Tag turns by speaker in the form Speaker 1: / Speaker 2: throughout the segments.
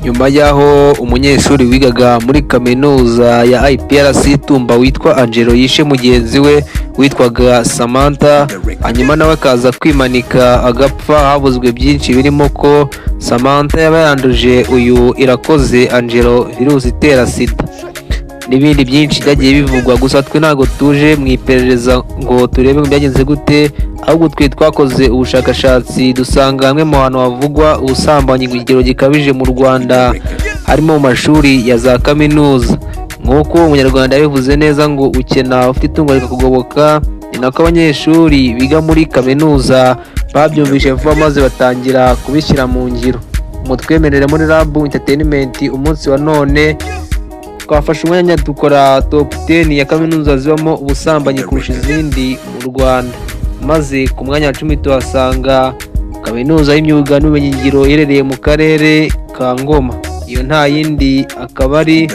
Speaker 1: Nyuma y'aho umunyeshuri wigaga muri kaminuza ya IPRC Tumba witwa Angelo yishe mugenzi we witwaga Samantha, hanyuma nawe akaza kwimanika agapfa, havuzwe byinshi birimo ko Samantha yaba yanduje uyu Irakoze Angelo virusi itera SIDA n'ibindi byinshi byagiye bivugwa. Gusa twe ntabwo tuje mu iperereza ngo turebe ngo byagenze gute, ahubwo twe twakoze ubushakashatsi dusanga hamwe mu hantu havugwa ubusambanyi ku kigero gikabije mu Rwanda harimo mu mashuri ya za kaminuza. Nk'uko Umunyarwanda yabivuze neza ngo "Ukena ufite itungo rikakugoboka", ni nako abanyeshuri biga muri kaminuza babyumvise vuba maze batangira kubishyira mu ngiro. Mutwemerere, muri Lab Entertainment umunsi wa none twafashe umwanya dukora top 10 ya kaminuza zibamo ubusambanyi kurusha izindi mu Rwanda, maze ku mwanya wa 10 tuhasanga kaminuza y'imyuga n'ubumenyingiro iherereye mu karere ka Ngoma. Iyo nta yindi akaba ari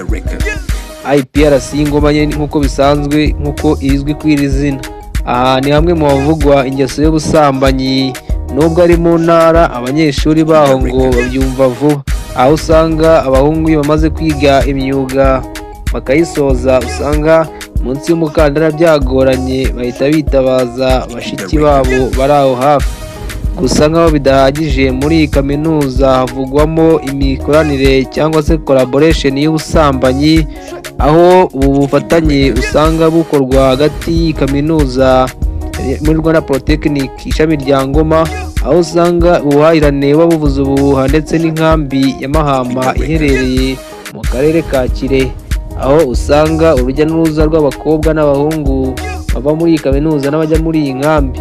Speaker 1: IPRC Ngoma nyine, nk'uko bisanzwe, nk'uko izwi kuri iri zina. Aha ni hamwe mu havugwa ingeso y'ubusambanyi. Nubwo ari mu ntara, abanyeshuri baho ngo babyumva vuba, aho usanga abahungu iyo bamaze kwiga imyuga bakayisoza, usanga munsi y'umukandara byagoranye, bahita bitabaza bashiki babo bari aho hafi. Gusa nk'aho bidahagije, muri iyi kaminuza havugwamo imikoranire cyangwa se collaboration y'ubusambanyi, aho ubu bufatanye usanga bukorwa hagati y'iyi kaminuza muri Rwanda Polytechnic ishami rya Ngoma, aho usanga ubuhahirane buba buvuza ubuhuha, ndetse n'inkambi ya Mahama iherereye mu karere ka Kirehe, aho usanga urujya n'uruza rw'abakobwa n'abahungu bava muri iyi kaminuza n'abajya muri iyi nkambi.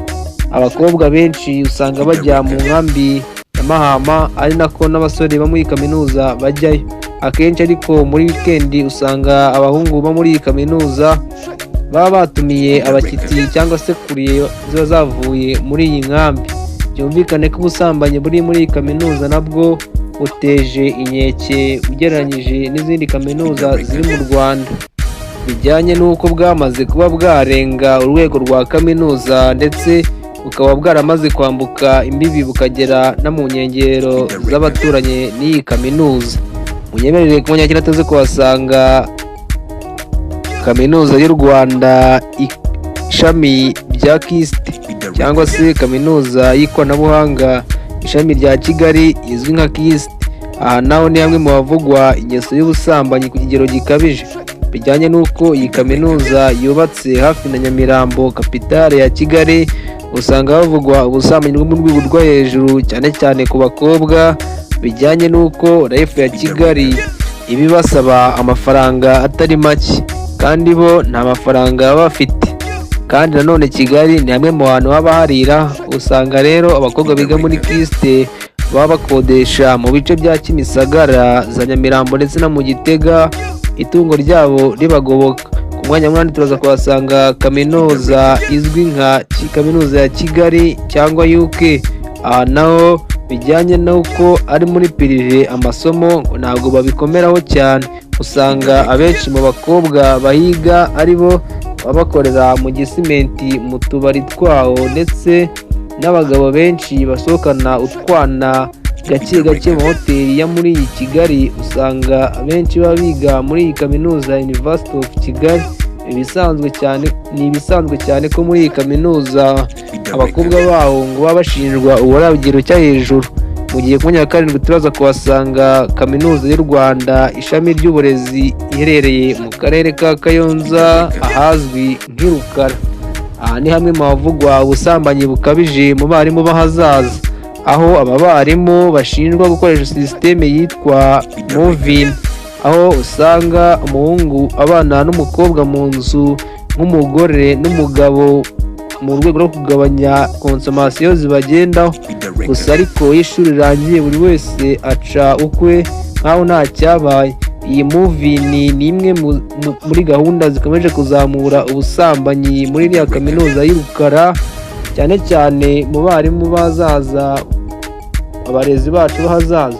Speaker 1: Abakobwa benshi usanga bajya mu nkambi ya Mahama, ari nako n'abasore bo muri iyi kaminuza bajyayo akenshi. Ariko muri wikendi usanga abahungu bo muri iyi kaminuza baba batumiye abashyitsi cyangwa se kuriye ziba zavuye muri iyi nkambi. Byumvikane ko ubusambanyi buri muri iyi kaminuza nabwo buteje inkeke ugereranyije n'izindi kaminuza ziri mu Rwanda, bijyanye n'uko bwamaze kuba bwarenga urwego rwa kaminuza, ndetse bukaba bwaramaze kwambuka imbibi bukagera no mu nkengero z'abaturanyi n'iyi kaminuza. Munyemerere, ku mwanya tuze kuhasanga Kaminuza y'u Rwanda ishami rya KIST, cyangwa se Kaminuza y'ikoranabuhanga ishami rya Kigali izwi nka KIST. Aha naho ni hamwe mu havugwa ingeso y'ubusambanyi ku kigero gikabije, bijyanye n'uko iyi kaminuza yubatse hafi na Nyamirambo, kapitale ya Kigali. Usanga havugwa ubusambanyi bwo mu rwego rwo hejuru, cyane cyane ku bakobwa, bijyanye n'uko life ya Kigali iba ibasaba amafaranga atari make kandi bo nta mafaranga baba bafite. Kandi nanone Kigali ni hamwe mu hantu haba harira. Usanga rero abakobwa biga muri KIST baba bakodesha mu bice bya Kimisagara, za Nyamirambo ndetse no mu Gitega, itungo ryabo ribagoboka. Ku mwanya wa 8 turaza kuhasanga kaminuza izwi nka Kaminuza ya Kigali cyangwa UK. Aha naho bijyanye n'uko ari muri privé, amasomo ngo ntabwo babikomeraho cyane. Usanga abenshi mu bakobwa bahiga ari bo baba bakorera mu Gisimenti mu tubari twaho, ndetse n'abagabo benshi basohokana utwana gake gake mu hoteli ya muri iyi Kigali. Usanga abenshi baba biga muri iyi kaminuza University of Kigali. Ibisanzwe cyane, ni ibisanzwe cyane ko muri iyi kaminuza abakobwa baho ngo baba bashinjwa uburabugiro cyo hejuru. Mu gihe ku mwanya wa 7 turaza kuhasanga Kaminuza y'u Rwanda ishami ry'uburezi iherereye mu karere ka Kayonza, ahazwi nk'i Rukara. Aha ni hamwe mu havugwa ubusambanyi bukabije mu barimu b'ahazaza, aho aba barimu bashinjwa gukoresha sisiteme yitwa move-in, aho usanga umuhungu abana n'umukobwa mu nzu nk'umugore n'umugabo, mu rwego rwo kugabanya consommation zibagendaho. Gusa ariko iyo ishuri rirangiye, buri wese aca ukwe nk'aho nta cyabaye. Iyi move-in ni imwe muri gahunda zikomeje kuzamura ubusambanyi muri iriya kaminuza y'i Rukara, cyane cyane mu barimu bazaza, abarezi bacu b'ahazaza.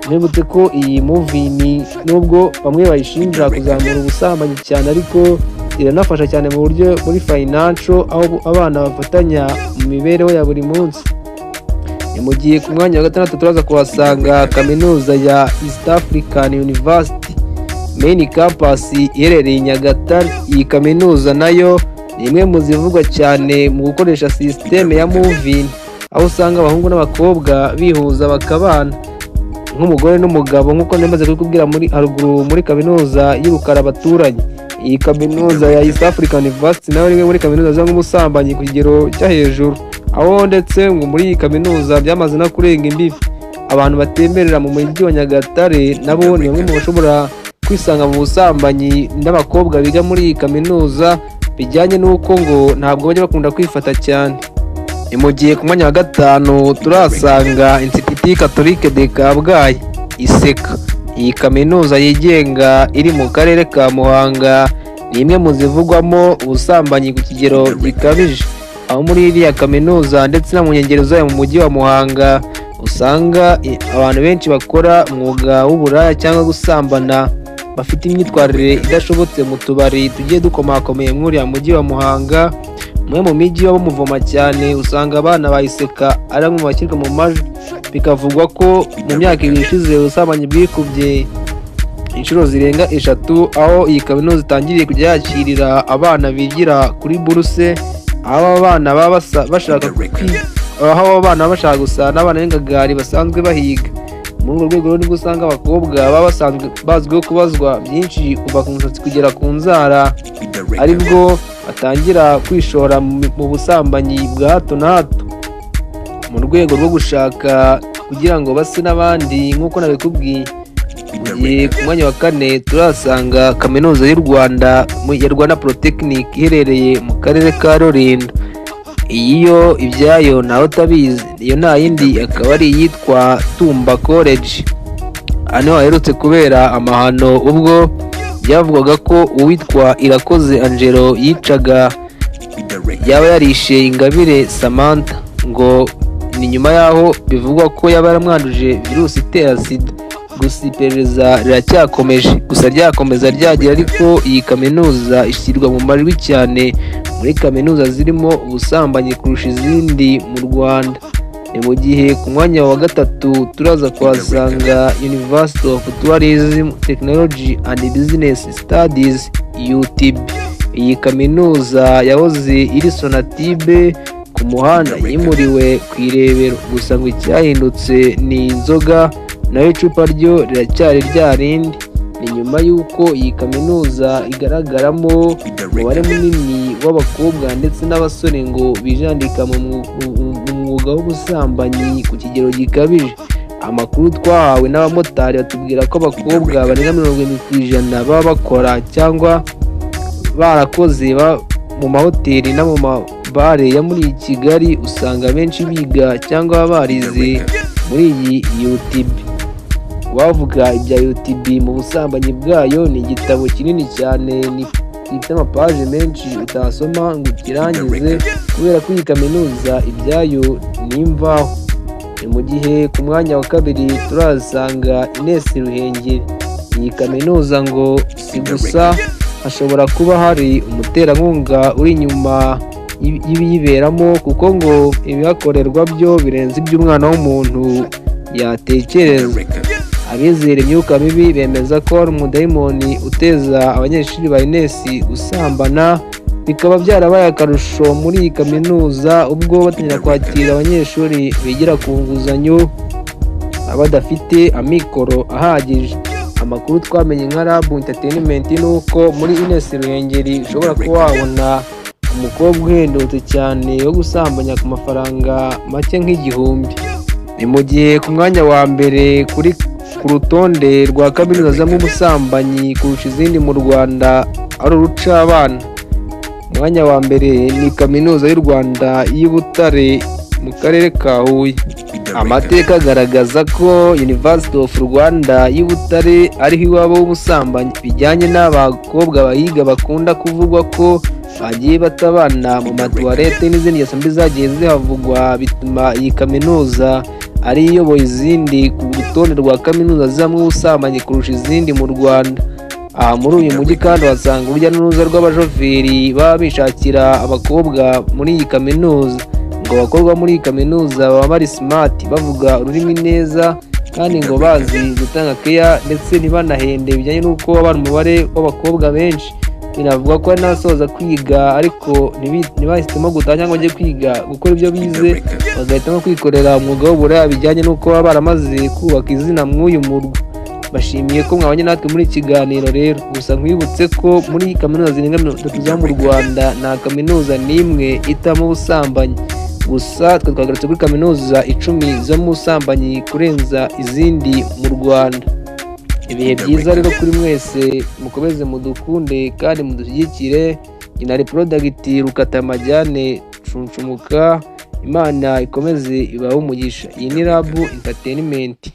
Speaker 1: Mwibutse ko iyi move-in, nubwo bamwe bayishinja kuzamura ubusambanyi cyane, ariko iranafasha cyane mu buryo muri financial, aho abana bafatanya mu mibereho ya buri munsi. Ni Ni mu gihe ku mwanya wa gatandatu turaza kuhasanga kaminuza ya East African University Main Campus iherereye i Nyagatare. Iyi kaminuza nayo ni imwe mu zivugwa cyane mu gukoresha sisiteme ya move-in, aho usanga abahungu n'abakobwa bihuza bakabana nk'umugore n'umugabo, nk'uko namaze kubikubwira muri haruguru muri kaminuza y'Urukara abaturage. Iyi kaminuza ya East African University nayo ni imwe muri kaminuza zangwa ubusambanyi ku kigero cyo hejuru, aho ndetse ngo muri iyi kaminuza byamaze no kurenga imbibi. Abantu batemberera mu mujyi wa Nyagatare nabo ni bamwe mu bashobora kwisanga mu busambanyi n'abakobwa biga muri iyi kaminuza, bijyanye n'uko ngo ntabwo bajya bakunda kwifata cyane. Ni mu gihe ku mwanya wa gatanu turahasanga Institut Catholique de Kabgayi, ICK. Iyi kaminuza yigenga iri mu karere ka Muhanga ni imwe mu zivugwamo ubusambanyi ku kigero gikabije, aho muri iriya kaminuza ndetse no mu nkengero zayo mu mujyi wa Muhanga usanga abantu benshi bakora umwuga w'uburaya cyangwa gusambana bafite imyitwarire idashobotse mu tubari tugiye dukomakomeye muri uriya mujyi wa Muhanga, umwe mu mijyi iba muvoma cyane. Usanga abana ba ICK ari bamwe mu bashyirwa mu majwi, bikavugwa ko mu myaka 2 ishize ubusambanyi bwikubye inshuro zirenga eshatu, aho iyi kaminuza itangiriye kujya yakirira abana bigira kuri buruse, aho aba bana baba aho aba bana baba bashaka gusa n'abana b'ingagari basanzwe bahiga. Muri urwo rwego rero nibwo usanga abakobwa baba basanzwe bazwiho kubazwa byinshi kuva ku musatsi kugera ku nzara, aribwo batangira kwishora mu busambanyi bwa hato na hato mu rwego rwo gushaka kugira ngo base n'abandi, nk'uko nabikubwiye. Mu gihe ku mwanya wa kane turahasanga kaminuza y'u Rwanda ya Rwanda Polytechnic iherereye mu karere ka Rulindo. Iyi yo ibyayo ntawe utabizi, iyo nta yindi akaba ari iyitwa Tumba College. Hano haherutse kubera amahano ubwo byavugwaga ko uwitwa Irakoze Angelo yicaga yaba yarishe Ingabire Samantha, ngo ni nyuma y'aho bivugwa ko yaba yaramwanduje virusi itera SIDA. Gusa iperereza riracyakomeje, gusa ryakomeza ryagira, ariko iyi kaminuza ishyirwa mu majwi cyane muri kaminuza zirimo ubusambanyi kurusha izindi mu Rwanda. Ni mu gihe ku mwanya wa gatatu turaza kuhasanga University of Tourism Technology and Business Studies, UTB. Iyi kaminuza yahoze iri Sonatube ku muhanda yimuriwe ku Irebero, gusa ngo icyahindutse ni inzoga, nayo icupa ryo riracyari rya rindi. Ni nyuma y'uko iyi kaminuza igaragaramo umubare munini w'abakobwa ndetse n'abasore ngo bijandika mu mwuga w'ubusambanyi ku kigero gikabije. Amakuru twahawe n'abamotari batubwira ko abakobwa barenga 70% baba bakora cyangwa barakoze mu mahoteli no mu mabare ya muri Kigali, usanga benshi biga cyangwa barize muri iyi UTB. Wavuga ibya UTB mu busambanyi bwayo ni igitabo kinini cyane, ni gifite amapaje menshi utasoma ngo ukirangize, kubera ko iyi kaminuza ibyayo ni imvaho. Ni mu gihe ku mwanya wa kabiri turahasanga Ines Ruhengeri. Iyi kaminuza ngo si gusa hashobora kuba hari umuterankunga uri inyuma y'ibiyiberamo, kuko ngo ibihakorerwa byo birenze iby'umwana w'umuntu yatekereza. Abizera imyuka mibi bemeza ko hari umudayimoni uteza abanyeshuri ba Ines gusambana, bikaba byarabaye akarusho muri iyi kaminuza ubwo batangira kwakira abanyeshuri bigira ku nguzanyo badafite amikoro ahagije. Amakuru twamenye nka Lab Entertainment ni uko muri Ines Ruhengeri ushobora kuba wabona umukobwa uhendutse cyane wo gusambanya ku mafaranga make nk'igihumbi. Ni mu gihe ku mwanya wa mbere ku rutonde rwa kaminuza z'ubusambanyi kurusha izindi mu Rwanda ari urucabana. Umwanya wa mbere ni kaminuza y'u Rwanda y'i Butare mu karere ka Huye. Amateka agaragaza ko University of Rwanda y'i Butare ariho iwabo w'ubusambanyi, bijyanye n'abakobwa bahiga bakunda kuvugwa ko bagiye batabana mu matuwarete n'izindi ngeso mbi zagiye zihavugwa, bituma iyi kaminuza ari iyoboye izindi ku rutonde rwa kaminuza zibamo ubusambanyi kurusha izindi mu Rwanda. Aha muri uyu mujyi kandi uhasanga urujya n'uruza rw'abashoferi baba bishakira abakobwa muri iyi kaminuza. Ngo abakobwa muri iyi kaminuza baba bari smart, bavuga ururimi neza kandi ngo bazi gutanga keya ndetse ntibanahende, bijyanye n'uko baba bari umubare w'abakobwa benshi. Binavuga ko hari n'abasoza kwiga ariko ntibahitemo gutaha cyangwa bajye kwiga gukora ibyo bize, bagahitamo kwikorera umwuga w'uburaya, bijyanye n'uko baba baramaze kubaka izina mw'uyu murwa. Bashimiye ko mwabanye natwe muri iki kiganiro rero. Gusa nkwibutse ko muri kaminuza zirenga 30 zo mu Rwanda nta kaminuza n'imwe itamo ubusambanyi. Gusa twe twagarutse kuri kaminuza 10 zo mu busambanyi kurenza izindi mu Rwanda. Ibihe byiza rero kuri mwese, mukomeze mudukunde kandi mudushyigikire. Inari Product Rukatamajyane Cuncumuka, Imana ikomeze ibahe umugisha. Iyi ni Rabu Entertainment.